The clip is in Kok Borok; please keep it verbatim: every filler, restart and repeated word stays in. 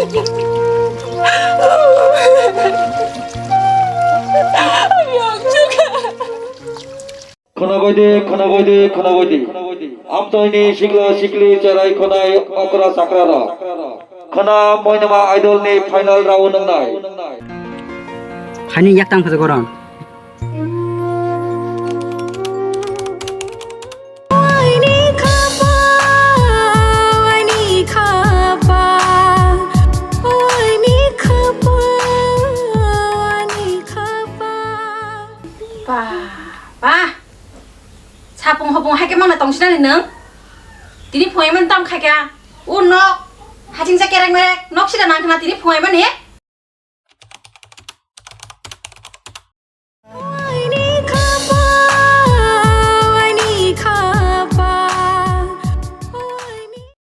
Khwnagwi di, khwnagwi di, khwnagwi di. Amtoini sikla sikli cherai khwnai okra chakra rok. Khwna Moinama Idol ni final round wngnai. Haini yaktang phajak orang. Ba, ba. Sapung hopung hai khe mangna tongsinani nwng? Tini phungaimani tam khai kha. O nok, hachingsa kerek merek, nok sida nang khna tini phungaimani?